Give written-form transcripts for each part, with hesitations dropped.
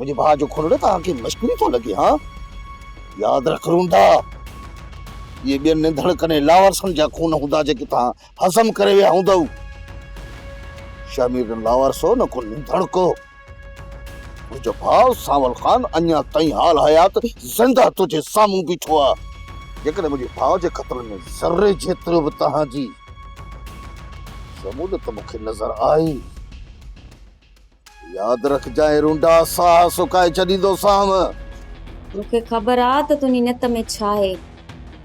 منهنجي ڀاء جو خون توهان کي مشڪري ٿو لڳي ها؟ ياد رک روندا، اهي ٻين ننڌڻڪن ۽ لاوارثن جا خون هوندا جيڪي توهان هضم ڪري ويا هوندؤ. شهمير نه لاوارث هو نه ڪو ننڌڻڪو. منهنجو ڀاء سانول خان اڃا تائين حال حيات زنده تنهنجي سامهون بيٺو آ. جيڪڏهن منهنجي ڀاء جي قتل ۾ ذري جيترو به توهان جي شموليت مون کي نظر آئي، ياد رکجانء رونڊا، ساهه سڪائي ڇڏيندوسانء. مون کي خبر آ ته تنهنجي نيت ۾ ڇا آهي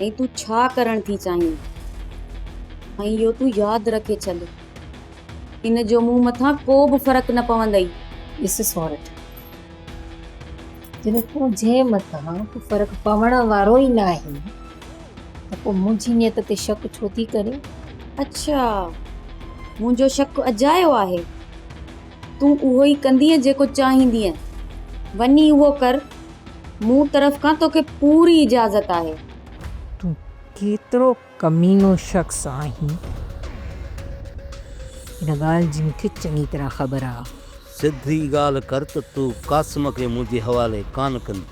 ۽ تون ڇا ڪرڻ ٿي چاهين ۽ اهو تون ياد رکي ڇڏ. ان جو مون مٿان ڪو به فرق نه پوندئي. ڏس سورٺ، جڏهن تنهنجي مٿان ڪو فرق پوڻ وارو ئي ناهي ته پوء منهنجي نيت تي شڪ ڇو ٿي ڪرين؟ اڇا، منهنجو شڪ اجايو آهي. تون اهو ئي ڪندينء جيڪو چاهيندينء. وڃي اهو ڪر. مون طرف کان توکي پوري اجازت آهي. تون ڪيترو ڪمينو شخص آهين، ان ڳالهه جي مون کي چڱي طرح خبر آ. سڌي ڳالهه ڪر ته تون قاسم کي منهنجي حوالي ڪانه ڪندين.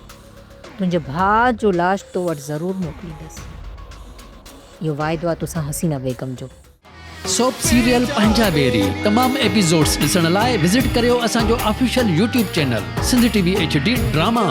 تنهنجي ڀاء جو لاش تو وٽ ضرور موڪليندس. اهو واعدو آ توسان حسينه بيگم جو. سوپ سيريل پنهنجا ويري تمام ايپيسوڊس ڏسڻ لاء وزٽ ڪريو اسان جو official YouTube channel Sindh T V H D drama.